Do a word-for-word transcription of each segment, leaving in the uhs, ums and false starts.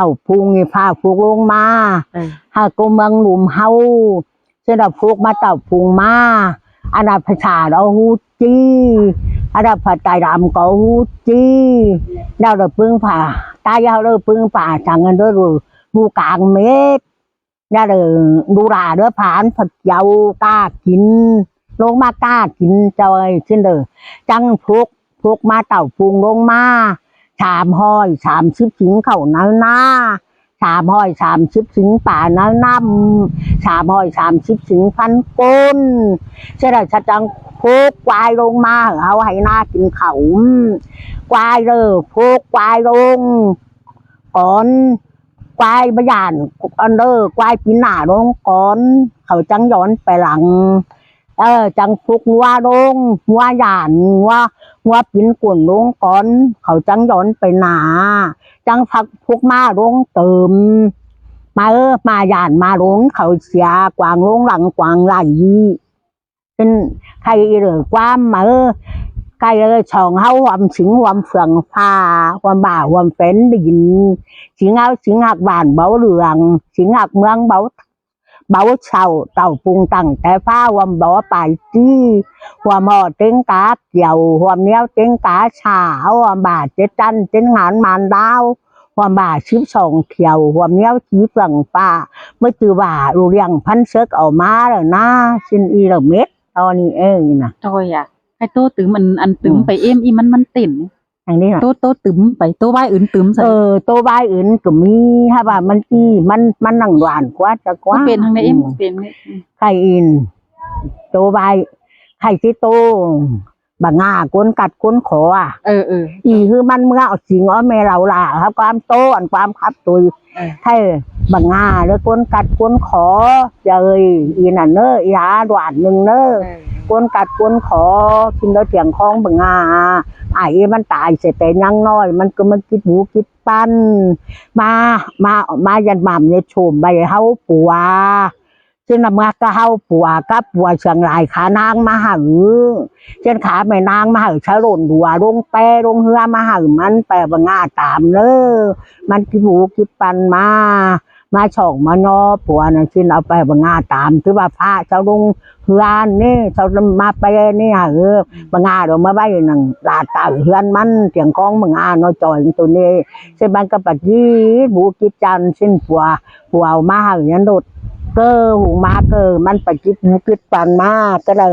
Tảu phung ꞌnị ꞌphạ phốc ꞌlống ꞌmá. Hảư ꞌcọ ꞌmướng ꞌlum ꞌháu. ꞌSịn ꞌnặn phốc ꞌmá tảu phung ꞌmá. Ăn ꞌnặn ꞌphạ sả ꞌhụ ꞌchí. Ăn ꞌnặn ꞌphạ tai đăm ꞌcọ ꞌhụ ꞌchí. ꞌNéo đa ꞌpứng ꞌphạ tai ꞌháu đa ꞌpứng ꞌphạ săng ăn đa đu, đu cang mết. ꞌNéo đa đu đa đa ꞌphạ ăn ꞌphạ kiêu ca kin. ꞌLống ꞌmá ca kin ꞌchoi ꞌsịn đa. Chắng phốc, phốc ꞌmá tảu phung ꞌlống ꞌmá. Sam hỏi sam síp sính khảu ꞌnhắng ꞌná. Sam hỏi sam síp sính pả ꞌnhắng ꞌnặm. Sam hỏi sam síp sính ꞌphắn ꞌcốn. ꞌSịn đa ꞌchá chắng phốc ꞌquái ꞌlống ꞌmá hảư ꞌháu hảư ꞌná kin khảu. ꞌQuái đa phốc ꞌquái ꞌlống cón. ꞌQuái báu dản ăn đa, ꞌquái pín nả ꞌlống cón. Khảu chắng dón pay lăng. Chắng phốc ꞌngúa ꞌlống, ꞌngúa dản, ꞌngúa, ꞌngúa pín cuôn ꞌlống cón. Khảu chắng dón pay nả. Chắng phốc, phốc ꞌmá ꞌlống tơm. ꞌMá ꞌmá dản ꞌmá ꞌlống khảu sia quang ꞌlống lăng quang lảy. ꞌKhạy ꞌnị ꞌquám ꞌmá, ꞌkhạy ꞌnị song ꞌháu ꞌhuôm sính ꞌhuôm phượng ꞌphạ, ꞌhuôm bả ꞌhuôm phén đin. Sính ꞌháu sính ꞌhặc bản báu lương, sính ꞌhặc ꞌmướng báu, báu sảu, tảu phung tẳng té ꞌphạ ꞌhuôm báu pay ꞌchí, ꞌhuôm ꞌhọ ꞌtếng cá kiêu, ꞌhuôm ꞌnéo ꞌtếng cá sả, ꞌhuôm bả chết chăn chết ngán man đao, ꞌhuôm bả síp song kiêu, ꞌhuôm ꞌnéo ꞌchí phượng ꞌphạ, ꞌmá ꞌchư bả đu liêng ꞌphắn sớc au ꞌmá đa ꞌná, ꞌsịn ꞌnị đa mết. Tỏ ꞌnị ê ꞌnị ꞌnặn. Thôi à, hảư ꞌtố tứm ăn, ăn tứm pay ꞌếm ꞌnị ꞌmắn, ꞌmắn tên. Hăng ꞌnị ꞌnặn. ꞌTố, ꞌtố tứm pay, ꞌtố bai ứn tứm sai. Ơ, ꞌtố bai ứn ꞌcọ ꞌmí, hảư ꞌva ꞌmắn ꞌchí, ꞌmắn, ꞌmắn nẳng đoàn ꞌquá ꞌchá ꞌquá. Pên hăng ꞌnị ꞌếm, pên ꞌnị. ꞌKhạy ꞌnị, ꞌtố bai, ꞌkhạy ꞌchí ꞌtố, bả ꞌngạ ꞌcốn cắt ꞌcốn khó à. Ơ, ơ. Ê ꞌhứ ꞌmắn ꞌmứa au sính ók ꞌme lảu lả, hảư ꞌquám ꞌtố, ăn ꞌquám khắp tui. Hảư bả ꞌngạ đa ꞌcốn cắt ꞌcốn khó, ꞌchớ ơi, ꞌnị ꞌnặn ꞌnớ, ꞌnị hả đoàn ꞌnưng ꞌnớ. Ơ. ꞌCốn cắt ꞌcốn khó, ꞌsịn đa thiêng khong bả ꞌngạ. Ai ê ꞌmắn tai sia té ꞌnhắng ꞌnọi, ꞌmắn ꞌcọ ꞌmá kít bú kít păn. ꞌMá, ꞌmá, ꞌmá dăn mẳm ꞌnhá chôm ꞌvạy ꞌháu pua. ꞌSịn ꞌnặn ꞌmá cá ꞌháu pua, cá pua siêng lai khả ꞌnáng ꞌmá hảư. ꞌSịn khả ꞌme ꞌnáng ꞌmá hảư, sáư lôn đua ꞌlống ꞌpé ꞌlống ꞌhứa ꞌmá hảư ꞌmắn, pay bả ꞌngạ tam ꞌnớ. ꞌMắn kít bú kít păn ꞌmá, ꞌmá sỏng ꞌmá ꞌnhó pua ꞌnặn ꞌsịn au pay bả ꞌngạ tam, ꞌtứ ꞌva ꞌphạ sáư ꞌlống ꞌhứa ꞌnị, sáư ꞌmá ꞌpé ꞌnị hảư, bả ꞌngạ đu ꞌmá ꞌvạy nẳng lả tảu ꞌhướn ꞌmắn, thiêng khong bả ꞌngạ ꞌnọi ꞌchoi ꞌtố ꞌnị. ꞌSịn ꞌmắn ꞌcọ pay kít bú kít chăn ꞌsịn pua, pua au ꞌmá hảư ꞌnhắng đột. ꞌCọ hung ꞌmá ꞌcọ ꞌmắn pay kít bú kít păn ꞌmá, ꞌcọ đa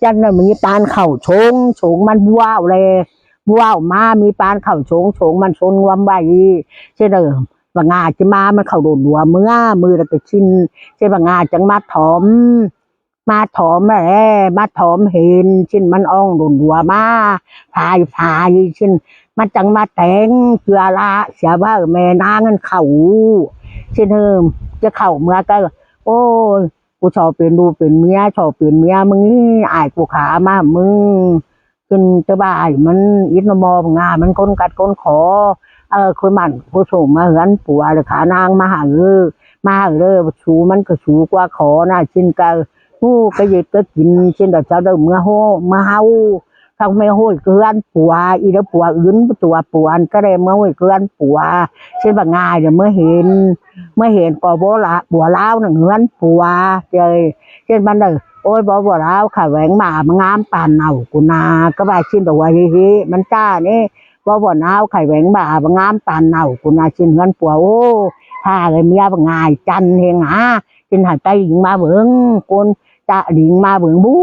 chăn ꞌnặn ꞌmí pán khảu sống, sống ꞌmắn bua au ꞌlẹ, bua au ꞌmá ꞌmí pán khảu sống, sống ꞌmắn ꞌsốn ꞌnguôm ꞌvạy. ꞌSịn đa bả ꞌngạ ꞌchí ꞌmá ꞌmắn khảu đôn đua ꞌmứa, ꞌmứa đa ꞌcọ ꞌsịn, ꞌsịn bả ꞌngạ chắng ꞌmá thom. ꞌMá thom ꞌlẹ, ꞌmá thom hên, ꞌsịn ꞌmắn ong đôn đua ꞌmá, phai phai, ꞌsịn ꞌmắn chắng ꞌmá téng, ꞌchưa ꞌlạ, sia ꞌva ꞌme ꞌnáng ăn khảu. ꞌSịn ꞌhứ, ꞌchớ khảu ꞌmứa ꞌcọ, ôi, ꞌcú so pên đu pên ꞌmía, so pên ꞌmía ꞌmứng, ai ꞌcú khả ꞌmá ꞌmứng. ꞌSịn ꞌtứ ꞌva ai ꞌmắn, ít ꞌnọ ꞌmo bả ꞌngạ ꞌmắn ꞌcốn cắt ꞌcốn khó. Ơ, khối mẳn, khối sổ ꞌmá ꞌhướn pua, ꞌlẹ khả ꞌnáng ꞌmá hảư, ꞌmá hảư ꞌlẹ, sú ꞌmắn ꞌcọ sú ꞌquá khó ꞌnạ, ꞌsịn ꞌcọ, ú, cá ꞌdệt cá kin, ꞌsịn đa sáư đa ꞌmứa ꞌhụ, ꞌmá ꞌháu, ꞌsáo ꞌme ꞌhội ꞌcọ ꞌhướn pua, ꞌnị đa pua ứn, ꞌpưa tua pua, ăn ꞌcọ đảy ꞌmá ꞌhội ꞌcọ ꞌhướn pua, ꞌsịn bả ꞌngạ đa ꞌmá hên, ꞌmá hên ꞌcọ báu lả, bua ꞌláo nẳng ꞌhướn pua, ꞌchớ, ꞌsịn ꞌmắn đa, ôi, báu bua ꞌláo, khả ꞌvén bả ꞌmá ꞌngám păn nảu ꞌcú ꞌnạ, ꞌcọ ꞌva ꞌsịn đa ꞌva ꞌhế ꞌhế, ꞌmắn ꞌchá ꞌnị, báu bua ꞌláo, khả ꞌvén bả ꞌmá ꞌngám păn nảu ꞌcú ꞌnạ, ꞌsịn ꞌhướn pua, ôi, hả ꞌlẹ ꞌmía bả ꞌngạ chăn hên hả, ꞌsịn hảư ꞌtay đin ꞌmá bớng, ꞌcốn ꞌchạ đin ꞌmá bớng, bú,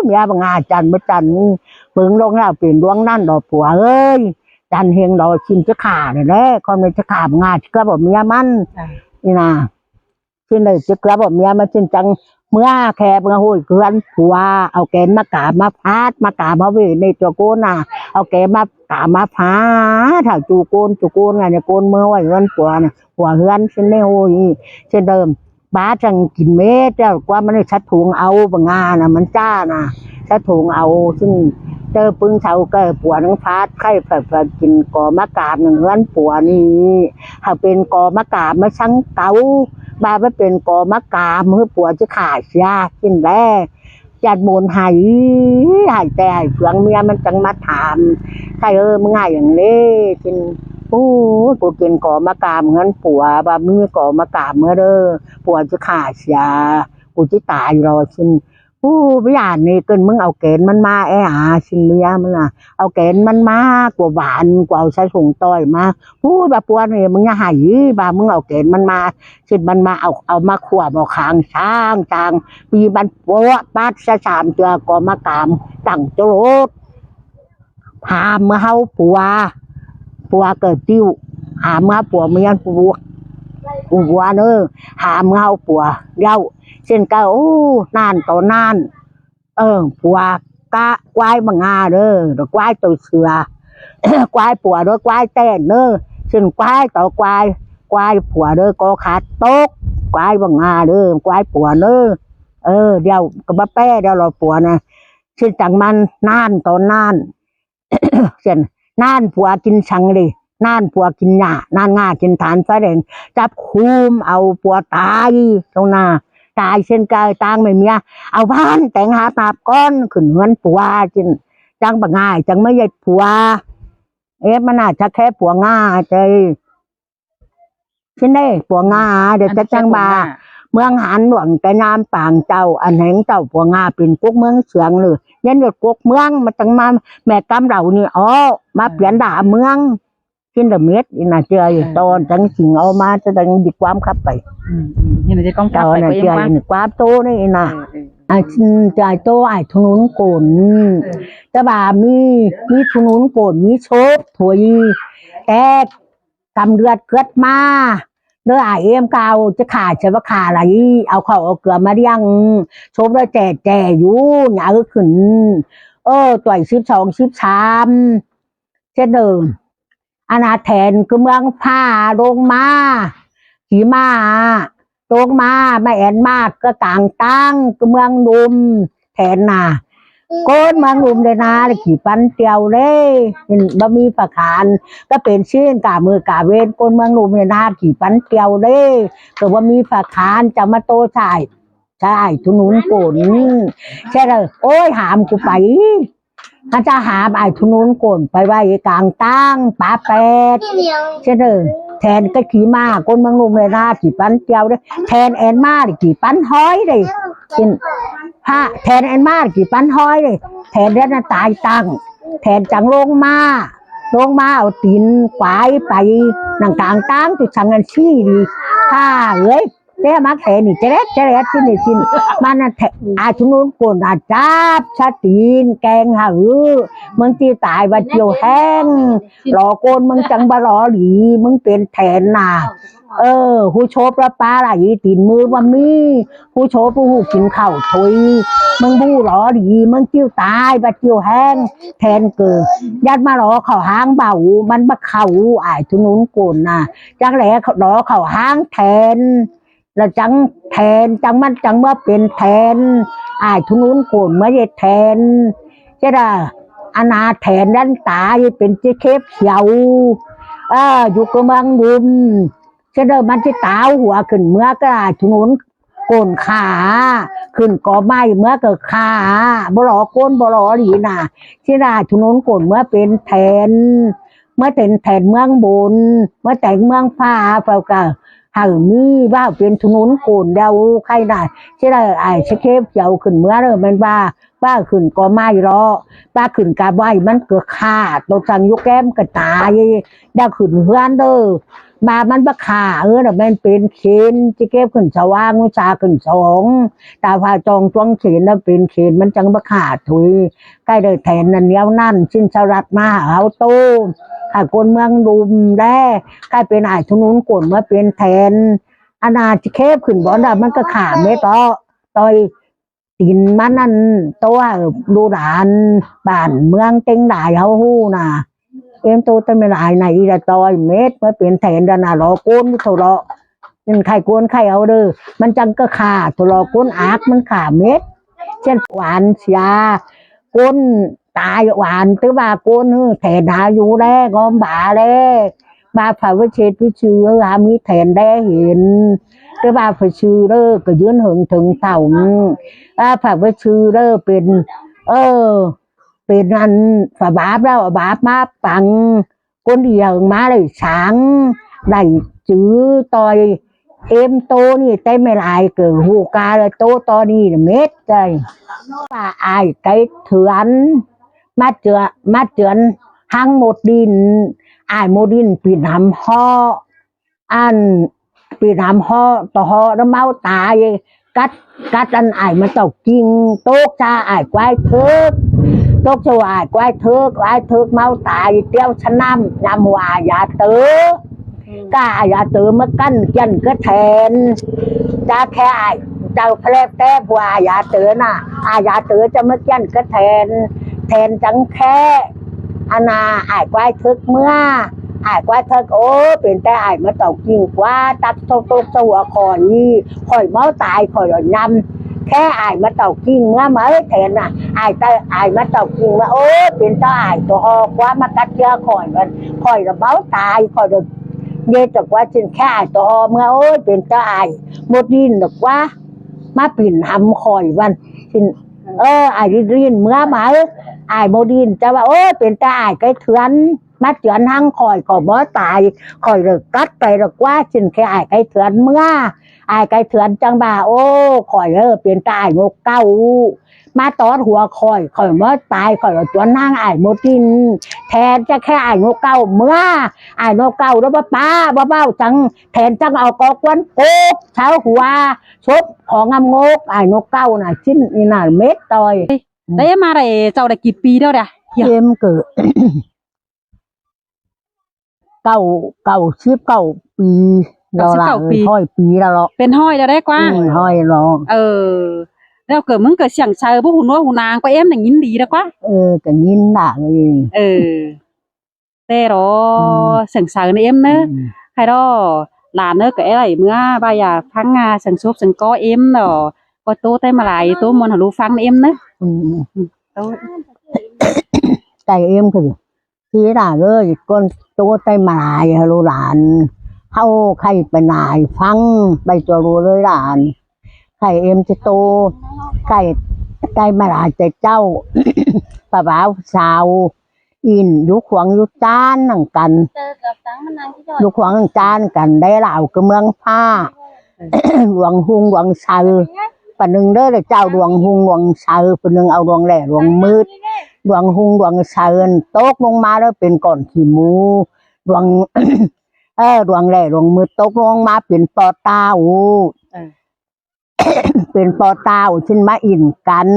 ꞌmía bả ꞌngạ chăn, ꞌmá chăn, bớng ꞌluống ꞌlạ pên ꞌluống ꞌnặn đo pua ơi, chăn hên đo ꞌsịn ꞌchí khả ꞌnị ꞌlẹ, ꞌcọ ꞌmí ꞌchí khả bả ꞌngạ ꞌchí ꞌcọ báu ꞌmía ꞌmắn. ꞌNị ꞌnạ. ꞌSịn đa ꞌchí ꞌcọ báu ꞌmía ꞌmắn ꞌsịn chắng, ꞌmứa khe ꞌmá ꞌhội ꞌcọ ꞌhướn pua, au kén ꞌmá cám ꞌmá phát, ꞌmá cám ꞌháu ꞌvạy ꞌnị ꞌchua ꞌcốn ꞌnạ, au kén ꞌmá cám ꞌmá phát, hảư ꞌchu ꞌcốn, ꞌchu ꞌcốn ꞌnị ꞌcốn ꞌmá ꞌhội ꞌhướn pua ꞌnạ, pua ꞌhướn ꞌsịn ꞌnị ꞌhội, ꞌsịn đa bá chắng kin mết, ꞌquám ꞌmắn ꞌnị sắt thung au bả ꞌngạ ꞌnạ, ꞌmắn ꞌchá ꞌnạ, sắt thung au, ꞌsịn ꞌchớ ꞌpứng sau ꞌcọ pua ꞌnưng phát, ꞌkhạy phạ phạ kin co ꞌmá cám nẳng ꞌhướn pua ꞌnị, hảư pên co ꞌmá cám ꞌmá sắng cáu, bá ꞌmá pên co ꞌmá cám ꞌhứ pua ꞌchí khả sia, ꞌsịn ꞌlẹ. Chăn bôn hảư, hảư ꞌtẹ hảư phướng ꞌmía ꞌmắn chắng ꞌmá tham, ꞌkhạy ơ, ꞌmá ꞌngạ ꞌnhắng ꞌlẹ, ꞌsịn Ú, cu kin co ꞌmá cam ꞌngớn pua, ꞌva ꞌmí co ꞌmá cam ꞌngớn, pua ꞌchí khả sia, cu ꞌchí tai lo ꞌsịn. Ú, ꞌmí ꞌnị kin ꞌmứng au kén ꞌmắn ꞌmá é a ꞌsịn ꞌmía ꞌmắn a. Au kén ꞌmắn ꞌmá, cu van, cu au sa sung ꞌtoi ꞌmá. Ú, ꞌva pua ꞌnị ꞌmứng ꞌnhá hảy, ꞌva ꞌmứng au kén ꞌmắn ꞌmá, ꞌsịn ꞌmắn ꞌmá au, au ꞌmá khua ꞌmo khang sang sang. ꞌPi ꞌmắn pua pát sa sam ꞌtưa co ꞌmá cam tẳng ꞌchớ ꞌlột. Hảm ꞌmá ꞌháu pua, pua ꞌcọ ꞌtiệu, hảm ꞌmá ꞌháu pua ꞌmí ꞌnhắng pua, pua ꞌnớ, hảm ꞌmá ꞌháu pua. ꞌLẹo ꞌsịn ꞌcọ, ú, ꞌnặn ꞌto ꞌnặn, ơ, pua cá ꞌquái ꞌmá ꞌngá ꞌnớ, ꞌquái ꞌto sửa, ꞌquái pua ꞌnớ, ꞌquái ꞌtẹn ꞌnớ, ꞌsịn ꞌquái ꞌto ꞌquái, ꞌquái pua ꞌnớ, co khát tốc, ꞌquái ꞌmá ꞌngá ꞌnớ, ꞌquái pua ꞌnớ. Ơ, ꞌlẹo ꞌcọ báu ꞌpẹ ꞌlẹo lo pua ꞌnớ. ꞌSịn chắng ꞌmắn ꞌnặn ꞌto ꞌnặn, ꞌsịn ꞌnặn pua kin săng đi, ꞌnặn pua kin ꞌnhạ, ꞌnặn ꞌngạ kin than phá đeng, chắp khum au pua tai, ꞌtông ꞌnạ, tai ꞌsịn ꞌcọ ꞌtáng ꞌmí ꞌmía, au ꞌván téng háp náp cón khửn ꞌhướn pua ꞌsịn, chắng báu ꞌngại, chắng ꞌmá ꞌdệt pua. Ép ꞌmắn ꞌnạ, chắc khé pua ꞌngạ ꞌchớ ꞌsịn ꞌnê, pua ꞌngạ, ꞌlẹo ꞌchớ chắng ꞌva ꞌmướng Hán Luông ꞌtẹ ꞌnhám pang chảu, ăn hên chảu pua ꞌngạ pên cốc ꞌmướng sương ꞌnớ. ꞌNhến ꞌdệt cốc ꞌmướng ꞌmá chắng ꞌmá, ꞌmẹ căm đau ꞌnị ó, ꞌmá piến đa ꞌmướng. ꞌSịn đa mết ꞌnị ꞌnạ, ꞌchớ ꞌtọn chắng sính ó ꞌmá, ꞌchớ chắng đi ꞌquám khắp pay. ꞌCọ ꞌnị ꞌchớ ꞌnị ꞌquám ꞌtố ꞌnị ꞌnạ. Ơ, ꞌchớ ꞌtố ải thu nún cổn. ꞌCọ ꞌva ꞌmí, ꞌmí thu nún cổn, ꞌmí sốp thôi. Té căm ꞌlượt cướt ꞌmá, ꞌlới ải êm cau ꞌchớ khả, ꞌchớ ꞌva khả lai, au khảu au ꞌcưa ꞌmá ꞌliệng. Sốp ꞌlới ꞌchẹ ꞌchẹ dú, ꞌnhá ứt khửn. Ơ, ꞌtoi síp song síp sam. ꞌChớ ꞌnớ, ꞌnặn ꞌnạ, Then ꞌcứ ꞌmướng ꞌphạ ꞌlống ꞌmá, kỉ ꞌmá, ꞌlống ꞌmá, ꞌmá ên ꞌmá ꞌcứ cang ꞌtáng ꞌcứ ꞌmướng ꞌlum, Then ꞌnạ. ꞌCốn ꞌmướng ꞌlum ꞌlới ꞌnạ, kỉ pắn ꞌtiêu ꞌlới, báu ꞌmí ꞌphạ khan, ꞌcọ pên ꞌsịn cả ꞌmự cả ꞌvến, ꞌcốn ꞌmướng ꞌlum ꞌlới ꞌnạ, kỉ pắn ꞌtiêu ꞌlới, ꞌcọ báu ꞌmí ꞌphạ khan, chắng ꞌmá ꞌtố sai, sai ải thu nún cổn. ꞌChớ ꞌnớ, ôi, hảm cu pay. Hăn ꞌchá hảm ải thu nún cổn pay ꞌvạy cang ꞌtáng pá pét. ꞌChớ ꞌnớ, Then ꞌcọ kỉ ꞌmá, ꞌcốn ꞌmướng ꞌlum ꞌlới ꞌnạ, kỉ pắn ꞌtiêu ꞌlới. Then ên ꞌmá ꞌlới kỉ pắn ꞌhói ꞌlới. ꞌSịn, ꞌphạ, Then ên ꞌmá ꞌlới kỉ pắn ꞌhói ꞌlới. Then ꞌlẹo ꞌnặn tai tẳng. Then chắng ꞌlống ꞌmá. ꞌLống ꞌmá au tin quái pay nẳng cang ꞌtáng ꞌchu săng ăn ꞌsị đi. ꞌPhạ ới, té ꞌmá Then ꞌnị ꞌchớ ꞌlẹt, ꞌchớ ꞌlẹt ꞌsịn ꞌnị ꞌsịn. ꞌMắn ꞌnặn, ải thu nún cổn ꞌnạ chắp ꞌsa tin keng hảư. ꞌMướng ꞌchí tai ꞌva ꞌchiêu ꞌhéng. Lo ꞌcốn ꞌmướng chắng báu lo đi, ꞌmướng pên Then ꞌnạ. Ơ, ꞌhụ sốp ꞌlới ꞌpá lai, tin ꞌmự ꞌva ꞌmí. ꞌHụ sốp ꞌhụ kin khảu thôi. ꞌMướng ꞌhụ lo đi, ꞌmướng ꞌchí tai ꞌva ꞌchiêu ꞌhéng. Then ꞌcọ, dắt ꞌmá lo khảu ꞌháng báu, ꞌmắn báu khảu, ải thu nún cổn ꞌnạ. Chắng ꞌlé lo khảu ꞌháng Then. ꞌLẹo chắng Then, chắng ꞌmắn chắng ꞌmá pên Then. Ải thu nún cổn ꞌmá ꞌdệt Then. ꞌChớ ꞌnạ, ꞌnặn ꞌnạ, Then ꞌlẹo tai pên ꞌchớ khếp khiêu. Ơ, dú ꞌcứ ꞌmướng ꞌlum. ꞌChớ ꞌnớ ꞌmắn ꞌchí táo hua khửn ꞌmứa ꞌcọ ải thu nún cổn khả. Khửn co ꞌmạy ꞌmứa ꞌcọ khả. Báu lo ꞌcốn báu lo đi ꞌnạ. ꞌChớ ꞌnạ, ải thu nún cổn ꞌmứa pên Then. ꞌMứa pên Then ꞌmướng bôn, ꞌmứa téng ꞌmướng ꞌphạ, ꞌpưa ꞌcọ hảư ꞌmí, ꞌva hảư pên thu nún cổn ꞌlẹo, ú, khay ꞌnạ. ꞌChớ ꞌnạ, ải ꞌchớ khếp khiêu khửn ꞌmứa ꞌnớ, ꞌmen ꞌva, ꞌva khửn co ꞌmạy lo, ꞌva khửn ca ꞌvạy ꞌmắn ꞌcọ khả, ꞌto săng dú kém ꞌcọ tai, ꞌva khửn ꞌhướn ꞌnớ, ꞌva ꞌmắn báu khả, ơ, ꞌnạ ꞌmen pên khên, ꞌchớ khếp khửn song, ú, sa khửn song, ta pha trong chuông khên ꞌnớ pên khên, ꞌmắn chắng báu khả thôi. Khay đảy Then ꞌnặn ꞌnéo ꞌnặn, ꞌsịn sau ꞌlặt ꞌmá hảư ꞌháu ꞌtố. Khay ꞌcốn ꞌmướng ꞌlum đé, khay pên ải thu nún cổn ꞌmá pên Then. ꞌNặn ꞌnạ, ꞌchớ khếp khửn bón đa ꞌmắn ꞌcọ khả mết tó. ꞌToi tin ꞌmắn ꞌnặn ꞌtố hảư đu đản bản ꞌmướng ꞌtếng lai ꞌháu ꞌhụ ꞌnạ. Êm ꞌtố ꞌtoi ꞌmen lai ꞌnạ, ꞌí đa ꞌtoi mết ꞌmá pên Then đa ꞌnạ, lo ꞌcốn ꞌmí thổ lo. ꞌNặn khay ꞌcốn khay au đơ, ꞌmắn chắng ꞌcọ khả, thổ lo ꞌcốn ác ꞌmắn khả mết. ꞌChớ ꞌván sia, ꞌcốn tai ꞌván, ꞌtứ ꞌva ꞌcốn, ơ, Then ꞌnạ dú đé, ꞌngóm ba đé. ꞌVa phaư ꞌva sết ꞌva sư, ơ, hảư ꞌmí Then đé hên. ꞌTứ ꞌva phaư sư đơ, ꞌcọ dưn hơng thơng thảu. ꞌVa phaư ꞌva sư đơ pên, ơ, pên ꞌnặn, phaư báp ꞌlẹo, báp ꞌmá păng. ꞌcốn đi hơng ꞌmá đảy sáng, đảy chứ ꞌtoi ꞌếm ꞌtố ꞌnị té ꞌme lai ꞌcọ hu ca ꞌtố ꞌtoi ꞌnị mết ꞌtoi. ꞌVa ải cái thươn ꞌmá ꞌchưa, ꞌmá ꞌchướn ꞌhăng ꞌmột đin, ải ꞌmột đin pin hăm ꞌhó, ăn pin hăm ꞌhó, ꞌtọ ꞌhó ꞌnớ ꞌmáu tai, cắt, cắt ăn ải ꞌmá tảu king, tốc ꞌchạ ải ꞌquái thớc, tốc ꞌchạ ải ꞌquái thớc, ải thớc ꞌmáu tai, ꞌtiếu ꞌsán ꞌnặm, ꞌnặm hua ải dá tớ. Cá ải dá tớ ꞌmá căn kiên cá then. ꞌChá khe ải, chaư phép té hua ải dá tớ ꞌnạ, ải dá tớ ꞌchá ꞌmá kiên cá then, then chắng khe. Ăn ải ꞌquái thớc ꞌmứa, ải ꞌquái thớc, ô, pên té ải ꞌmá tảu king ꞌquá, tắc tốc tốc ꞌhua khỏi, khỏi ꞌmáu tai, khỏi ꞌnặm. Khe ải ꞌmá tảu king ꞌmứa ꞌmá ới then ꞌnạ, ải ta, ải ꞌmá tảu king ꞌmứa, ô, pên ꞌtó ải ꞌtọ ꞌhó ꞌquá ꞌmá cắt ꞌchưa khỏi ꞌvắn, khỏi ꞌlạ ꞌmáu tai, khỏi ꞌlạ ꞌdệt ꞌtọ ꞌquá ꞌchịn khe ải ꞌtọ ꞌhó ꞌmứa, ô, pên ꞌtó ải ꞌmột đin ꞌlạ ꞌquá ꞌmá pin hăm khỏi ꞌvắn. ꞌChịn, ơ, ải đin đin ꞌmứa ꞌmá, ải ꞌmột đin ꞌchá ꞌva, ô, pên ꞌtó ải cái thươn ꞌmá ꞌchướn ꞌhăng khỏi, khỏi ꞌmá tai, khỏi ꞌlạ cắt pay ꞌlạ ꞌquá, ꞌchịn khe ải cái thươn ꞌmứa. Ải cái thươn chắng ꞌva, ô, khỏi, ơ, pên ꞌtó ải ꞌngộ ꞌcáu ꞌmá tót hua khỏi, khỏi ꞌmá tai, khỏi ꞌlạ ꞌchướn ꞌhăng ải ꞌmột đin. Then ꞌchá khe ải ꞌngộ ꞌcáu ꞌmứa, ải ꞌngộ ꞌcáu ꞌlạ báu pá, báu ꞌvạu chắng, then chắng au có quán cốc, sáu hua, sốp, khong ꞌngắm ꞌngộ, ải ꞌngộ ꞌcáu ꞌnạ, ꞌchịn ꞌnị ꞌnạ mết ꞌtoi. Đảy ꞌmá đảy, chảu đảy kỉ pi ꞌlẹo đa? ꞌChiêm ꞌcọ cáu, cáu síp cáu pi. Cáu síp cáu pi. Hoi pi ꞌlẹo ꞌlọ. Pên hoi ꞌlẹo đảy ꞌquá. Ừ, hoi ꞌlẹo. Ờ. ꞌLẹo ꞌcọ ꞌmứng ꞌcọ siêng saư ꞌpú hu ꞌnua hu ꞌnáng ꞌquá ꞌếm ꞌnị ꞌnghín đi ꞌlẹo ꞌquá. Ừ, ꞌcọ ꞌnghín đa ꞌnị. Ừ. Té ꞌlẹo, siêng saư ꞌnị ꞌếm ꞌnớ. Ừ. Khay ꞌlẹo, lan ꞌnớ ꞌcọ é đảy ꞌmứa ꞌva ꞌnhá ꞌphắng, à, siêng sốp siêng ꞌcó ꞌếm ꞌnớ. ꞌCọ ꞌtố té ꞌmá lai ꞌtố ꞌmuôn hảư ꞌlụk ꞌphắng ꞌnị ꞌếm ꞌnớ. Ừ. Ừ, ꞌtố. Khay ꞌếm ꞌcọ ꞌchí đa ꞌlới, ꞌcốn ꞌtố té ꞌmá lai hảư ꞌlụk lan. ꞌHáu khay pay nả ꞌphắng, pay ꞌchua ꞌlụk ꞌlới lan. Khay ꞌếm ꞌchí ꞌtố, khay, khay ꞌmá lai ꞌchí ꞌchạu, pá báo sau, ỉn dú khuống dú ꞌchán nẳng căn. Dú khuống dú ꞌchán căn đảy ꞌlạ ꞌcọ ꞌmướng ꞌphạ. Luông ꞌhung luông saư. Pá ꞌnưng ꞌlới ꞌlạ ꞌchạu luông ꞌhung luông saư, pá ꞌnưng au luông ꞌlẹ luông ꞌmựt. Luông ꞌhung luông saư, tốc ꞌlống ꞌmá ꞌlới pên cỏn khỉ mú. Luông, ơ, luông ꞌlẹ luông ꞌmựt tốc ꞌlống ꞌmá pên ꞌpo ꞌtạu. Pên ꞌpo ꞌtạu ꞌchịn ꞌmá ỉn căn.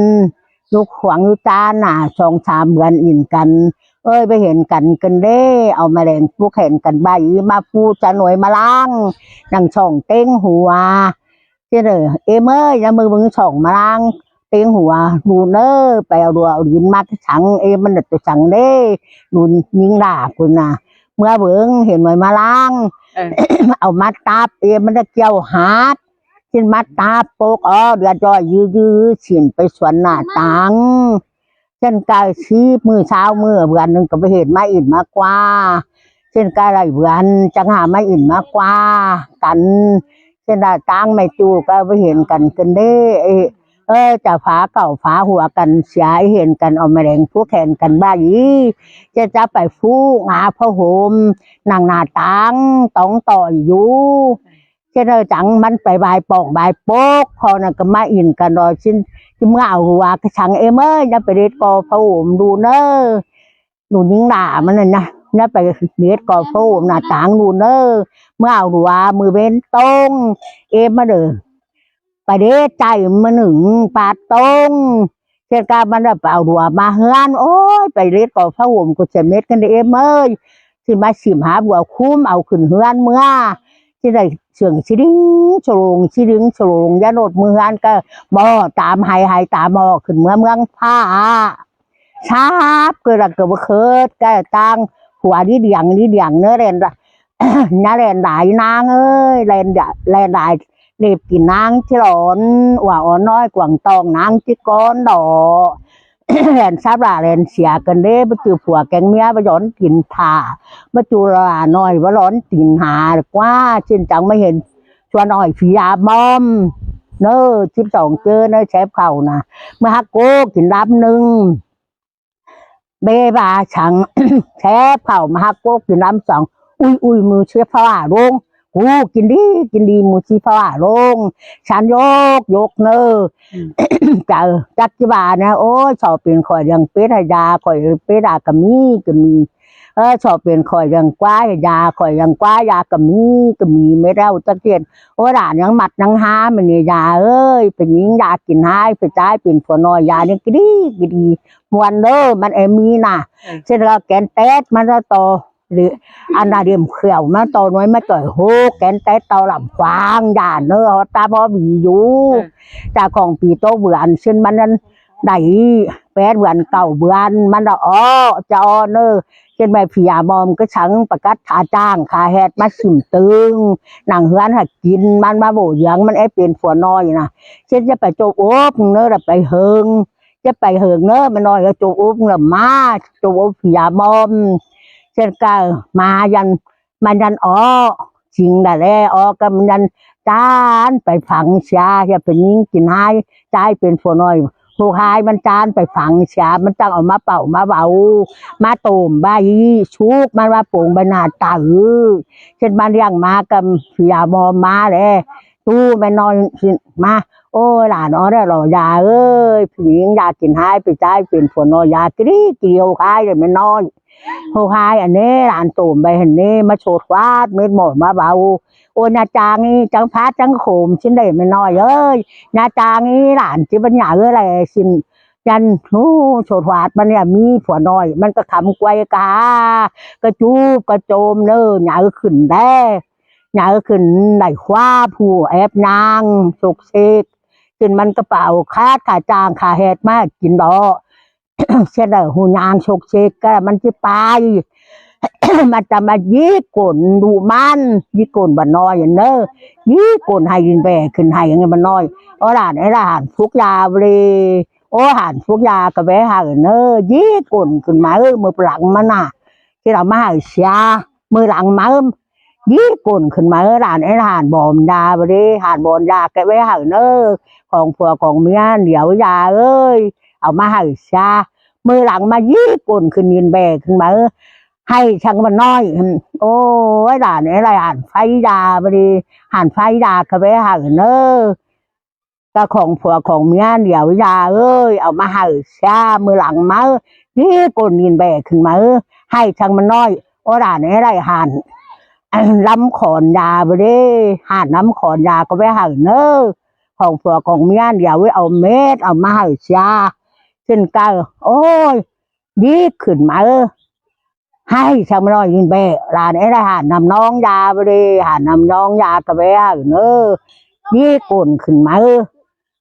Dú khuống dú ꞌchán ꞌnạ, song sam bươn ỉn căn. Ơi, pá hên căn ꞌcợn đế, au ꞌme leng pú hên căn ꞌvạy ꞌmá pú ꞌchá ꞌnọi ꞌmá ꞌláng nẳng sỏng ꞌtếng hua. ꞌChí ꞌnớ, ꞌếm ơi, ꞌnhá ꞌmự ꞌmứng sỏng ꞌmá ꞌláng ꞌtếng hua, đun ꞌnớ, pay au đua au đin ꞌmá ꞌchí săng, ꞌếm ꞌmắn ꞌnớ ꞌtố săng đế, đun ꞌnhính đả ꞌcốn ꞌnạ. ꞌMứa ꞌmứng hên ꞌnọi ꞌmá ꞌláng, au ꞌmá tắp, ꞌếm ꞌmắn ꞌnớ kiêu hát. ꞌChịn ꞌmá tắp pốc ó, đưa ꞌchoi dú dú, ꞌchịn pay suôn ꞌnạ táng. ꞌChịn ꞌcọ síp ꞌmự, sáu ꞌmự, bươn ꞌnưng ꞌcọ pá hên ꞌmá ỉn ꞌmá ꞌquá. ꞌChịn ꞌcọ đảy bươn chắng hảư ꞌmá ỉn ꞌmá ꞌquá căn. ꞌChịn đa táng ꞌme ꞌchu ꞌcọ pá hên căn ꞌcợn đế. Ơ, chả phá cảu phá hua căn sia, hên căn au ꞌme leng pú hên căn ꞌvạy. ꞌChịn chả pay phú ngả pháo hôm nẳng ꞌnạ táng tóng ꞌtoi dú. ꞌChịn ꞌnớ chắng ꞌmắn pay ꞌvạy pong ꞌvạy pốc, ꞌcọ ꞌnặn ꞌcọ ꞌmá ỉn căn đo ꞌchịn, ꞌchí ꞌmứa au hua ꞌchí săng, ꞌếm ơi, ꞌnhá pay đết ꞌcọ pháo hôm đun ꞌnớ. Đun ꞌnhính đả ꞌmắn ꞌnặn ꞌnạ, ꞌnhá pay đết ꞌcọ pháo hôm ꞌnạ táng đun ꞌnớ. ꞌMứa au hua ꞌmự bến tông, ꞌếm ꞌmắn đơ. Pay đết ꞌchạy ꞌmá ꞌnưng pát tông. ꞌChịn ꞌcọ ꞌmắn đơ pay au hua ꞌmá ꞌhướn. Ôi, pay đết ꞌcọ pháo hôm ꞌcọ sia mết ꞌcợn đế ꞌếm ơi. ꞌChịn ꞌmá sỉm hả bua khúm au khửn ꞌhướn ꞌmứa. ꞌChịn đảy sương ꞌchí đính sô lông, ꞌchí đính sô lông, dá ꞌnột ꞌmự ꞌhướn ꞌcọ ꞌmo tam hảư hảư tam ꞌmo khửn ꞌmứa ꞌmướng ꞌphạ. Sáp ꞌcọ ꞌlạ ꞌcọ báu khớt ꞌcọ táng hua đi điêng đi điêng ꞌnớ ꞌlen đa. ꞌNhá ꞌlen đai ꞌnáng ơi, ꞌlen đa, ꞌlen đai đếp kin ꞌnáng ꞌchí lon, ua ón ꞌnọi quảng tong ꞌnáng ꞌchí cón đỏ. ꞌLen sáp ꞌlạ ꞌlen sia ꞌcợn đế, báu ꞌchư phua kéng ꞌmía báu dón kin thả, báu ꞌchư ꞌlạ ꞌnọi báu dón kin hả ꞌquá, ꞌchịn chắng ꞌmá hên suôn ꞌnọi phi a ꞌmom. ꞌNớ, síp sỏng ꞌchớ ꞌnớ sép khảu ꞌnạ. ꞌMưa hắc ꞌcố kin đăm ꞌnưng. Bế ꞌva săng, sép khảu ꞌmá hák cốc kin ꞌlắm song. Ui, ui, ꞌmự ꞌchí ꞌphạ ꞌlống. Cu kin đi, kin đi, ꞌmự ꞌchí ꞌphạ ꞌlống. Săn dốc, dốc ꞌnớ. Chảu, chắc ꞌchí ꞌva ꞌnớ, ôi, so pên khỏi ꞌdương pết hả da, khỏi pết hả cá ꞌmí, cá ꞌmí. Ơ, so pên khỏi ꞌdương ꞌquá hả da, khỏi ꞌdương ꞌquá da cá ꞌmí, cá ꞌmí, mết ꞌlẹo chắc ꞌtiện. Ôi, đả ꞌnhắng ꞌmặt ꞌnhắng há, ꞌmự ꞌnị da ơi, pên ꞌnhính da kin ꞌhại, pên ꞌchái, pên phủ ꞌnọi, da ꞌnị ꞌcọ đi, ꞌcọ đi. ꞌMuôn ꞌlớ, ꞌmắn é ꞌmí ꞌnạ. Chen ꞌlẹo kén tét ꞌmắn ꞌlẹo ꞌto, ăn ꞌnạ điểm khẻo ꞌmắn ꞌto ꞌnọi ꞌmá ꞌchoi hốc kén tét ꞌto lăm khoang da ꞌnớ, ꞌhọt ta bók ꞌvi dú. Chả khong pi ꞌtố bươn chen ꞌmắn ꞌnặn đảy pét bươn, cáu bươn ꞌmắn ꞌlẹo ók, ꞌchọ ꞌnớ. Chen ꞌmẹ phi a ꞌmom ꞌcọ săng ꞌpá cắt khả ꞌchang khả ꞌhẹt ꞌmá sim ꞌtưng, nẳng ꞌhướn hảư kin ꞌmắn ꞌmá bổ dưỡng ꞌmắn é pên phủ ꞌnọi ꞌnạ. Chen ꞌchí pay chộp ốp ꞌnớ, ꞌlẹo pay hơng. Chen pay hơng ꞌnớ, ꞌmẹ ꞌnọi ꞌchọ chộp ốp ꞌnớ ꞌmá, chộp ốp phi a ꞌmom. Chen ꞌcọ ꞌmá ꞌnặn, ꞌmắn ꞌnặn ók, chính đa ꞌlẹ ók ꞌcọ ꞌmắn ꞌnặn ꞌchán pay phắng sia, ꞌchí pên ꞌnhính kin ꞌhại, ꞌchái pên phủ ꞌnọi. Hốc ꞌhại ꞌmắn ꞌchán pay phắng sia, ꞌmắn chắng au ꞌmá pảu ꞌmá báu, ꞌmá tôm ꞌvạy, súc ꞌmắn ꞌmá pông ꞌvạy ꞌnạ tảu. Chen ꞌmắn ꞌdiếng ꞌmá ꞌcọ phi a ꞌmom ꞌmá ꞌlẹ. Tu ꞌmẹ ꞌnọi ꞌmá. Ôi, đả ꞌnọi ꞌlẹo da ơi, pên ꞌnhính da kin ꞌhại, pên ꞌchái pên phủ ꞌnọi da ꞌcọ đi, ꞌcọ đi hốc ꞌhại đảy ꞌmẹ ꞌnọi. Hốc ꞌhại ăn ꞌnị, đả tôm ꞌvạy ăn ꞌnị, ꞌmá sốt ꞌquát, mết ꞌmọ ꞌmá báu. Ôi, ꞌna chang ꞌnị, chắng phát chắng khôm ꞌsịn đảy ꞌmẹ ꞌnọi ơi. ꞌNa chang ꞌnị, đả ꞌchí báu nhả ꞌlới ꞌlẹ ꞌsịn. Dăn, ú, sốt ꞌquát ꞌmắn ꞌnị ꞌmí phủ ꞌnọi, ꞌmắn ꞌcọ khắm quay ꞌcọ, ꞌcọ chúp ꞌcọ chôm ꞌnớ, nhả ꞌlới khửn đé. Nhả ꞌlới khửn đảy khóa phủ ép ꞌnhang, sộc sếc. Chen ꞌmắn ꞌcọ páo khát khả ꞌchang khả ꞌhẹt ꞌmá kin đảy. Chen đảy hu ꞌnhang sộc sếc ꞌcọ ꞌmắn ꞌchí pay. ꞌMắn ꞌchí ꞌmá dí cổn đu ꞌmắn, dí cổn báu ꞌnọi ꞌnớ. Dí cổn hảư đin ꞌvẹ khửn hảư ꞌnhắng báu ꞌnọi. Ơ, đả ꞌnị đả hẳn phúc da ꞌvạy. Ơ, hẳn phúc da ꞌcọ ꞌvạy hảư ꞌnớ. Dí cổn khửn ꞌmá ꞌmự lăng ꞌmắn ꞌnạ. Chen ꞌmá hảư sia, ꞌmự lăng ꞌmá dí cổn khửn ꞌmá, đả ꞌnị hẳn bom da ꞌvạy, hẳn bom da ꞌcọ ꞌvạy hảư ꞌnớ. Khong phua khong ꞌmía điêu da ơi, au ꞌmá hảư sia. ꞌMự lăng ꞌmá dí cổn khửn đin ꞌvẹ khửn ꞌmá, hảư săng báu ꞌnọi. Ôi, đả ꞌnị đảy hẳn phay da ꞌvạy, hẳn phay da ꞌcọ ꞌvạy hảư ꞌnớ. ꞌCọ khong phua khong ꞌmía điêu da ơi, au ꞌmá hảư sia, ꞌmự lăng ꞌmá dí cổn đin ꞌvẹ khửn ꞌmá, hảư săng báu ꞌnọi. Ơ, đả ꞌnị đảy hẳn ꞌlắm khon da ꞌvạy, hẳn ꞌlắm khon da ꞌcọ ꞌvạy hảư ꞌnớ. Khong phua khong ꞌmía điêu ơi, au mết, au ꞌmá hảư sia. Chen ꞌcọ, ôi, dí khửn ꞌmá, hảư săng báu ꞌnọi đin ꞌvẹ, đả ꞌnị đảy hẳn ꞌnặm ꞌnóng da ꞌvạy, hẳn ꞌnặm ꞌnóng da ꞌcọ ꞌvạy hảư ꞌnớ. Dí cổn khửn ꞌmá,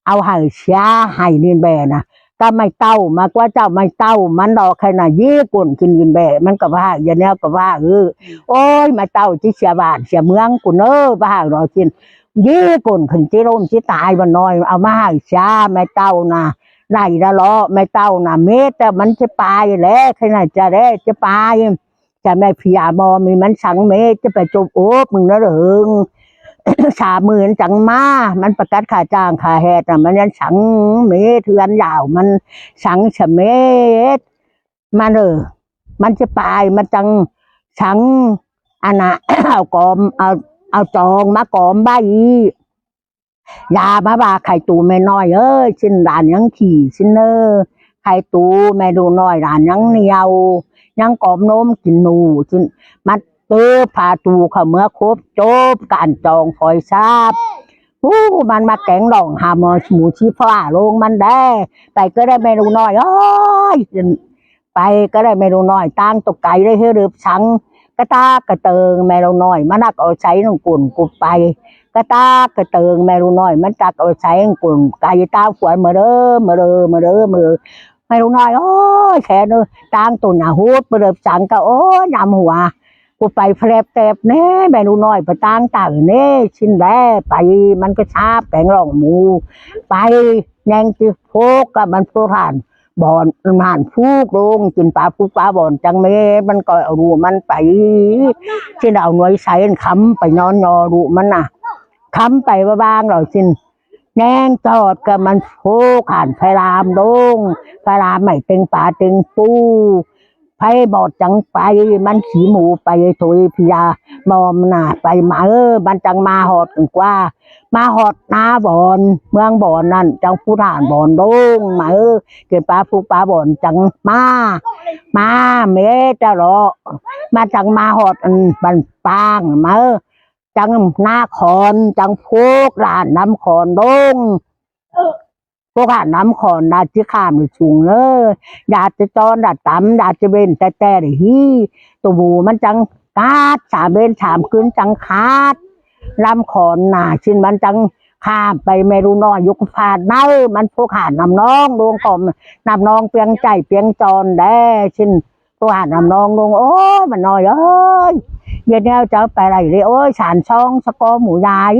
au hảư sia, hảư đin ꞌvẹ ꞌnạ. ꞌCọ ꞌmạy ꞌtạu ꞌmá ꞌquá chảu ꞌmạy ꞌtạu ꞌmắn đảy khay ꞌnạ, dí cổn khửn đin ꞌvẹ, ꞌmắn ꞌcọ ꞌvạy hảư, ꞌdệt ꞌnéo ꞌcọ ꞌvạy hảư. Ôi, ꞌmạy ꞌtạu ꞌchí sia bản sia ꞌmướng ꞌcọ ꞌnớ, ꞌvạy hảư ꞌnọi ꞌsịn. Dí cổn khửn ꞌchí ꞌlốm ꞌchí tai báu ꞌnọi, au ꞌmá hảư sia, ꞌmạy ꞌtạu ꞌnạ. Đảy đa lo, ꞌmạy ꞌtạu ꞌnạ mết, ꞌmắn ꞌchí pay ꞌlẹ, khay ꞌnạ ꞌchí ꞌlẹ, ꞌchí pay. Chả ꞌmẹ phi a ꞌmom ꞌmí ꞌmắn săng mết, ꞌchí pay chộp ốp ꞌmứng ꞌnớ ꞌlới. Sam ꞌmự ꞌnặn chắng ꞌmá, ꞌmắn ꞌpá cắt khả ꞌchang khả ꞌhẹt ꞌnạ, ꞌmắn ꞌnặn săng mết, ꞌhướn dảo ꞌmắn săng sia mết. ꞌMắn ꞌlới, ꞌmắn ꞌchí pay, ꞌmắn chắng săng, ăn ꞌnạ, au cóm, au, au chong ꞌmá cóm ꞌvạy. Da ꞌmá ꞌva khay tu ꞌmẹ ꞌnọi ơi, ꞌsịn đản ꞌnhắng khỉ ꞌsịn ꞌnớ. Khay tu ꞌmẹ ꞌlụk ꞌnọi đản ꞌnhắng niêu, ꞌnhắng cóm ꞌnốm kin ꞌnụ ꞌsịn. ꞌMắn ꞌtớ pha tu khảu ꞌmứa khốp chốp cản chong phoi sáp. Ú, ꞌmắn ꞌmá kéng lỏng hả ꞌmự ꞌchí ꞌphạ ꞌlống ꞌmắn đé. Pay ꞌcọ đảy ꞌmẹ ꞌlụk ꞌnọi ơi. Pay ꞌcọ đảy ꞌmẹ ꞌlụk ꞌnọi, ꞌtáng tô cay đảy ꞌhứ đớp săng. ꞌCọ tắc ꞌcọ tơng ꞌmẹ ꞌlụk ꞌnọi, ꞌmắn ꞌnặc au sáy ꞌnặn cổn cụp pay. ꞌCọ tắc ꞌcọ tơng ꞌmẹ ꞌlụk ꞌnọi, ꞌmắn ꞌchặc au sáy ꞌnặn cổn cay ꞌtáng phuôn ꞌmự đơ, ꞌmự đơ, ꞌmự đơ, ꞌmự đơ. ꞌMẹ ꞌlụk ꞌnọi ơi, khen ơ, ꞌtáng tô nhả hút, ꞌmự đớp săng ꞌcọ, ôi, nhăm hua. Cụp pay phép tép ꞌnê, ꞌmẹ ꞌlụk ꞌnọi, pay ꞌtáng tảu ꞌnê, ꞌsịn đé, pay, ꞌmắn ꞌcọ sáp kéng lỏng ꞌmự. Pay, ꞌnhắng ꞌchí phốc, ꞌcọ ꞌmắn phốc hẳn. Bón, ꞌmắn hẳn phúc ꞌlống, kin pá phúc pá bón chắng mết, ꞌmắn ꞌcọ au ꞌlụk ꞌmắn pay. ꞌChí đảy au ꞌnọi sáy ꞌnặn khắm pay ꞌnhón ꞌnhó ꞌlụk ꞌmắn ꞌnạ. Khắm pay ꞌva ꞌváng lỏ ꞌsịn. ꞌNéng ꞌchọt ꞌcọ ꞌmắn phốc hẳn phay lam ꞌlống, phay lam ꞌmạy ꞌtếng pá ꞌtếng pu. pháy ꞌmọt chắng pay, ꞌmắn sí mú pay thôi ꞌpi ꞌnạ, ꞌmom ꞌnạ pay ꞌmá ꞌmắn chắng ꞌmá ꞌhọt ꞌquá, ꞌmá ꞌhọt ꞌná Bón, ꞌmướng Bón ꞌnặn chắng phút hản Bón ꞌlống ꞌmá, kể ꞌpá phút ꞌpá Bón chắng ꞌmá, ꞌmá mết ta lo, ꞌmắn chắng ꞌmá ꞌhọt ăn bản pang ꞌmá, chắng ꞌná khỏn chắng phút hản ꞌnắm khỏn ꞌlống. Phút hản ꞌnắm khỏn đa ꞌchí khảm đi sung ꞌnớ, đa ꞌchí ꞌchón đa tắm đa ꞌchí ꞌvến ꞌtẹ ꞌtẹ đi ꞌhí, tô mú ꞌmắn chắng khát, sam ꞌvến sam ꞌcứn chắng khát. ꞌNắm khỏn ꞌnạ ꞌsịn ꞌmắn chắng khảm pay, ꞌme ꞌlụk ꞌnọi dú ꞌcọ phả ꞌnớ, ꞌmắn phút hản ꞌnặm ꞌnóng ꞌlống ꞌcọ, ꞌnặm ꞌnóng piêng ꞌchạy piêng ꞌchọn đé ꞌsịn. Tô hản ꞌnặm ꞌnóng ꞌlống, ôi bản ꞌnọi ơi, ꞌdệt ꞌnéo chaư pay đảy ꞌlế, ôi san song ꞌsá ꞌcó mú dai,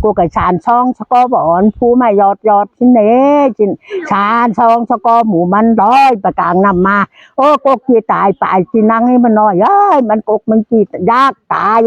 ꞌcọ ꞌcọ san song ꞌsá ꞌcó Bón phú ꞌmạy ꞌdọt ꞌdọt ꞌsịn ꞌnê ꞌsịn, san song ꞌsá ꞌcó mú ꞌmắn ꞌlới pay cang ꞌnặm ꞌmá, ôi cốc ꞌchí tai pay ꞌchí ꞌnăng ꞌnị bản ꞌnọi ơi, ꞌmắn cốc ꞌmắn ꞌchí dák tai,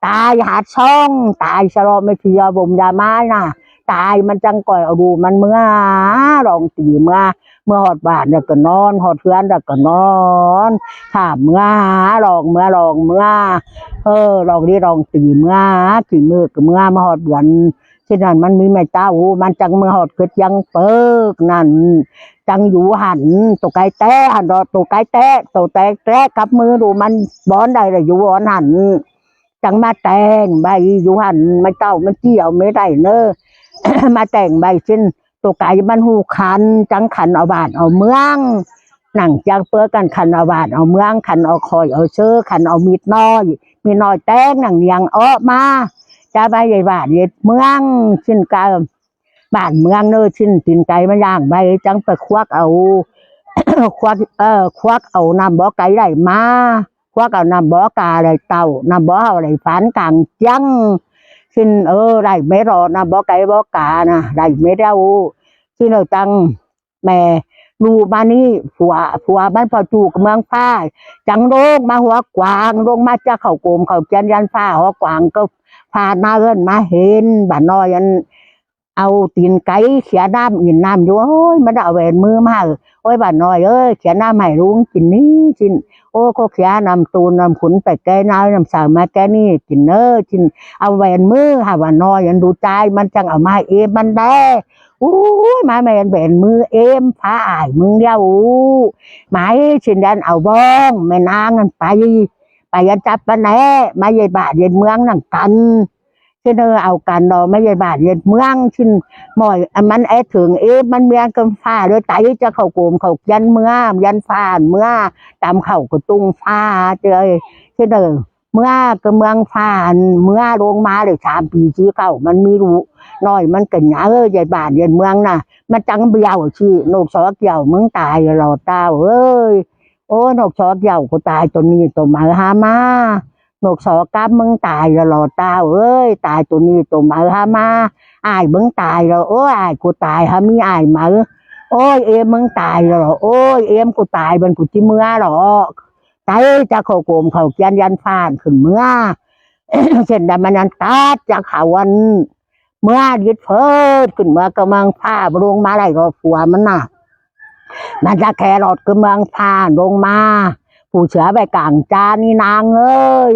tai hảt song, tai sa lo ꞌme ꞌpi ꞌdệt bôm da mai ꞌnạ, tai ꞌmắn chắng ꞌcoi au đu ꞌmắn ꞌmứa, lông ti ꞌmứa, ꞌmứa ꞌhọt bản đa ꞌcọ ꞌnón, ꞌhọt ꞌhướn đa ꞌcọ ꞌnón, khảm ꞌmứa, lông ꞌmứa lông ꞌmứa, ơ, lông đi lông ti ꞌmứa, kỉ ꞌmự ꞌcọ ꞌmứa, ꞌmá ꞌhọt bươn ꞌsịn ꞌnặn ꞌmắn ꞌmí ꞌme ꞌtạu, ꞌmắn chắng ꞌmá ꞌhọt ꞌcứt ꞌdáng ꞌpớc ꞌnặn, chắng dú hẳn tô cai té hẳn lo, tô cai té, tô té té cắp ꞌmứ đu ꞌmắn Bón đảy đa dú Bón hẳn. Chắng ꞌmá teng ꞌvạy dú hẳn, ꞌme ꞌtạu ꞌmắn ꞌchí au ꞌmế đảy ꞌnớ, ꞌmá teng ꞌvạy ꞌsịn, tô cai ꞌmắn ꞌhụ khăn, chắng khăn au bản au ꞌmướng, nẳng chắng ꞌpưa căn khăn au bản au ꞌmướng, khăn au khỏi au ꞌsớ, khăn au mịt ꞌnọi, mịt ꞌnọi teng nẳng ꞌniêng ók ꞌmá, chắng ꞌvạy ꞌdệt bản ꞌdệt ꞌmướng ꞌsịn, ꞌcọ bản ꞌmướng ꞌnớ ꞌsịn, tin cai ꞌmá ꞌdáng ꞌvạy chắng pay khuốc au, khuốc, ơ, khuốc au ꞌnặm bó cai đảy ꞌmá, khuốc au ꞌnặm bó ca đảy tảu, ꞌnặm bó hảư đảy phán cang ꞌchương ꞌsịn, ơ, đảy mết lo, ꞌnặm bó cai bó ca ꞌnạ đảy mết ꞌlẹo ꞌsịn. Lỏ chắng ꞌme ꞌlụk ꞌmá ꞌnị, phua, phua ꞌmắn ꞌpo ꞌchu ꞌcọ ꞌmướng ꞌphạ, chắng ꞌlống ꞌmá hua quảng, ꞌlống ꞌmá ꞌchớ khảu cốm khảu ꞌkiến ꞌdán ꞌphạ, hua quảng ꞌcọ phả ꞌmá ꞌhướn ꞌmá hên, bản ꞌnọi ăn au tin cai khía ꞌnặm in ꞌnặm dú, ôi, ꞌmắn au ꞌvén ꞌmứ ꞌmá, ôi, bản ꞌnọi ơi, khía ꞌnặm hảư ꞌlung kin ꞌnị ꞌsịn, ôi, ꞌcọ khía ꞌnặm ꞌtôn ꞌnặm khun pay ké ꞌnặm, ꞌnặm sau ꞌmá ké ꞌnị kin ꞌnớ ꞌsịn, au ꞌvén ꞌmứ hảư bản ꞌnọi ăn đu ꞌchái ꞌmắn chắng au ꞌmá ꞌếm ꞌmắn đé. Ôi, ꞌmá ꞌmen ꞌvén ꞌmứ ꞌếm phả ải ꞌmướng ꞌlẹo, ꞌmá ꞌsịn ꞌdán au ꞌvóng ꞌme ꞌnáng ăn pay, pay ăn chắp ꞌmắn ꞌnẹ, ꞌmá ꞌdệt bản ꞌdệt ꞌmướng nẳng căn ꞌsịn, ơ, au căn lo ꞌmá ꞌdệt bản ꞌdệt ꞌmướng ꞌsịn, ꞌmọi ꞌmắn é thưởng ꞌếm ꞌmắn ꞌmướng ꞌcọ phả ꞌlới tai ꞌchớ khảu cốm khảu ꞌkiến ꞌmứa, ꞌdán phả ꞌmứa, tăm khảu ꞌcọ tung phả ꞌchớ ꞌsịn, ơ, ꞌmứa ꞌcọ ꞌmướng phả ꞌmứa ꞌlống ꞌmá đảy sam pi ꞌchí khảu ꞌmắn ꞌmí ꞌlụk ꞌnọi ꞌmắn ꞌcọ ꞌnhá, ơ, ꞌdệt bản ꞌdệt ꞌmướng ꞌnạ, ꞌmắn chắng bẻo ꞌchí, ꞌnộc só kiẻo ꞌmướng tai lo ꞌtạu ơi. Ôi, ꞌnộc só kiẻo ꞌcọ tai tô ꞌnị tô máư hák ꞌmá. ꞌNộc só cắp ꞌmướng tai lo ꞌtạu ơi, tai tô ꞌnị tô máư hák ꞌmá. Ải ꞌmướng tai lo, ôi, ải ꞌcọ tai hák ꞌmí ải máư. Ôi, ꞌếm ꞌmướng tai lo, ôi, ꞌếm ꞌcọ tai bươn ꞌcọ ꞌchí ꞌmứa lo. Tai ꞌchớ khảu cốm khảu ꞌkiến ꞌdán phả khửn ꞌmứa. ꞌSịn đa ꞌmắn ăn tắt ꞌchớ khảu ăn ꞌmứa đít phớt khửn ꞌmứa ꞌcọ ꞌmướng phả ꞌlống ꞌmá đảy lo phua ꞌmắn ꞌnạ. ꞌMắn ꞌchớ khe ꞌlọt ꞌcọ ꞌmướng phả ꞌlống ꞌmá. Phủ sứa ꞌvạy cang ꞌchán ꞌnị ꞌnáng ơi.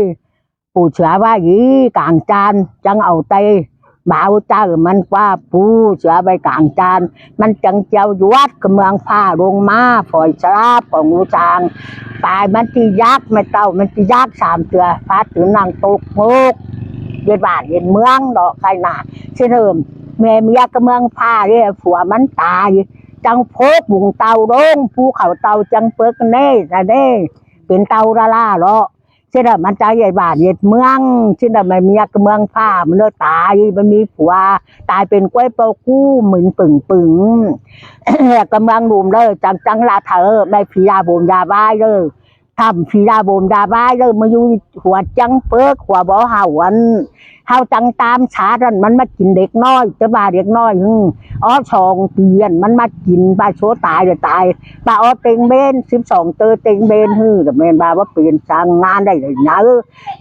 Phủ sứa ꞌvạy ꞌí cang ꞌchán chắng au ꞌtẹ báo ꞌchạư ꞌmắn ꞌquá phủ sứa ꞌvạy cang ꞌchán. ꞌMắn chắng ꞌcheo dú ꞌcọ ꞌmướng phả ꞌlống ꞌmá, phoi sáp pong ú sang. Pay ꞌmắn ꞌchí dák, ꞌme ꞌtạu ꞌmắn ꞌchí dák sam ꞌtưa, phá tứn nẳng tốc ꞌngốc. ꞌDệt bản ꞌdệt ꞌmướng lo khay ꞌnạ. ꞌSịn ơ, ꞌme ꞌmía ꞌcọ ꞌmướng phả ꞌlới phua ꞌmắn tai. Chắng phốc bung ꞌtạu ꞌlống, phú khảu ꞌtạu chắng pớc ꞌnê, ꞌnạ ꞌnê, pên ꞌtạu đa ꞌla lo. ꞌSịn ơ, ꞌmắn chắng ꞌdệt bản ꞌdệt ꞌmướng, ꞌsịn ơ, ꞌme ꞌmía ꞌcọ ꞌmướng phả ꞌmắn ꞌlới tai, ꞌmắn ꞌmí phua, tai pên ꞌquái ꞌpo ꞌcú mứn pưng pưng. ꞌCọ ꞌmướng đum ꞌlới, chắng chắng ꞌlạ thảu, ꞌme phi da bôm da ꞌvái ꞌlới. Thăm phi da bôm da ꞌvái ꞌlới, ꞌmá dú hua chắng pớc, hua báu hảư ăn. ꞌHáu chắng tam sat ăn, ꞌmắn ꞌmá kin đếc ꞌnọi, ꞌchớ ꞌva đếc ꞌnọi, ư, ók song pi ăn, ꞌmắn ꞌmá kin, ꞌva sô tai đa tai. ꞌVa ók têng ꞌmến, síp song ꞌchớ têng ꞌmến ꞌhứ, đa ꞌmen ꞌva báu pên sang ꞌnán đảy đảy ꞌnhá.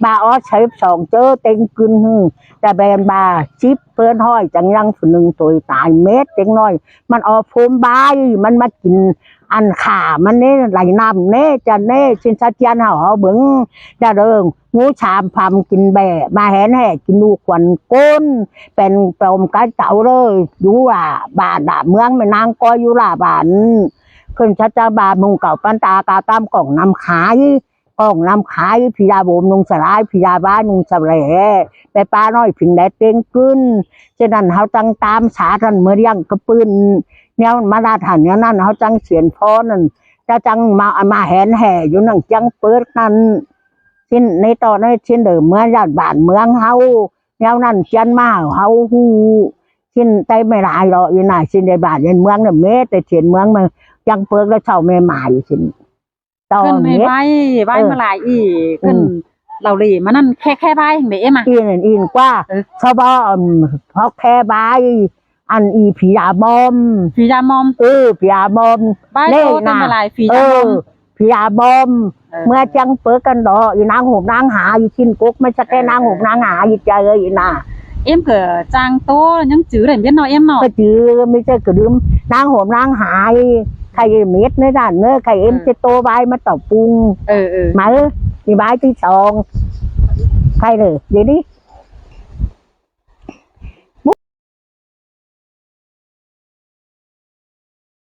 ꞌVa ók síp song ꞌchớ têng ꞌcứn ꞌhứ, đa ꞌmen ꞌva síp ꞌpướn ꞌhọi chắng ꞌnhắng phủ ꞌnưng thôi tai mết têng ꞌnọi. ꞌMắn ók phôm bai, ꞌmắn ꞌmá kin ăn khả ꞌmắn ꞌnị, đảy ꞌnặm ꞌnị, chăn ꞌnị, ꞌsịn ꞌchá ꞌchiến hảư ꞌháu bớng. Chăn đơ, ꞌngú sam phăm kin bẻ, ꞌmá hén ꞌhẹ kin ꞌlụk khuôn ꞌcốn, pên pom cá chảu ꞌlới, dú lả bản, lả ꞌmướng ꞌmí ꞌnáng ꞌcoi dú lả bản. ꞌKhớn ꞌchá ꞌchá ba mông cảu ꞌpắn ta ca ꞌtám cỏng ꞌnặm khái, cỏng ꞌnặm khái, phi da bôm ꞌnung sả lai, phi da bái ꞌnung sả lẻ, pé ꞌpá ꞌnọi phing đé ꞌtếng ꞌcứn. ꞌChớ ꞌnặn ꞌháu chắng ꞌtám sá ꞌtăn ꞌmưa ꞌliệng cá ꞌpưn, ꞌnéo ꞌmá đa thản ꞌnéo ꞌnặn ꞌháu chắng siên phó ꞌnặn, ꞌchá chắng ꞌmá, ꞌmá hén ꞌhẹ dú ꞌnặn chắng pớt ꞌnặn. ꞌSịn ꞌnị ꞌto ꞌnị ꞌsịn đảy ꞌmưa dản bản ꞌmướng ꞌháu, ꞌnéo ꞌnặn ꞌchiến ꞌmá hảư ꞌháu ꞌhụ. ꞌSịn ꞌtẹ ꞌmí lai lo ꞌnị ꞌnạ, ꞌsịn đảy bản ꞌnặn ꞌmướng ꞌnặn ꞌmế, ꞌtẹ siên ꞌmướng ꞌmá chắng pớt ꞌlẹo sau ꞌmí mai ꞌsịn. Tói ꞌkhớn ꞌmí ꞌmí, ꞌvái, ꞌvái, ơ, ꞌmá lai ꞌnị, ꞌkhớn, ꞌlẹo ꞌlế ꞌmá ꞌnặn ꞌkhé, ꞌkhé ꞌvái hên báu ꞌmá. ꞌIn, ꞌin ꞌquá. Sau bók, ưm, ꞌpọ ꞌkhé ꞌvái, ăn ꞌnị phi da ꞌmom. Phi da ꞌmom. Ơ, phi da ꞌmom. ꞌVái ꞌnị tô ꞌnạ, ꞌmá lai phi da ꞌmom. Phi da ꞌmom. Ơ. ꞌMưa chắng pớt ꞌcắn lo, ꞌnáng hốp ꞌnáng hả, ꞌsịn cốc ꞌmá ꞌchá ꞌkhé ꞌnáng hốp ꞌnáng hả, ꞌchá ơi ꞌnạ. Em ꞌcọ chang tô ꞌnhắng chứ đảy ꞌviến ꞌnọ em ꞌnọ. ꞌCọ chứ, ꞌmí ꞌchớ ꞌcọ đưm, ꞌnáng hốp ꞌnáng hả, khay mết ꞌnị ꞌnặn ꞌnớ, khay em ꞌchớ tô ꞌvái ꞌmá tảu pung. Ơ, ơ. ꞌMá, ꞌnị ꞌvái thứ song. Khay đảy, ꞌdệt ꞌnị.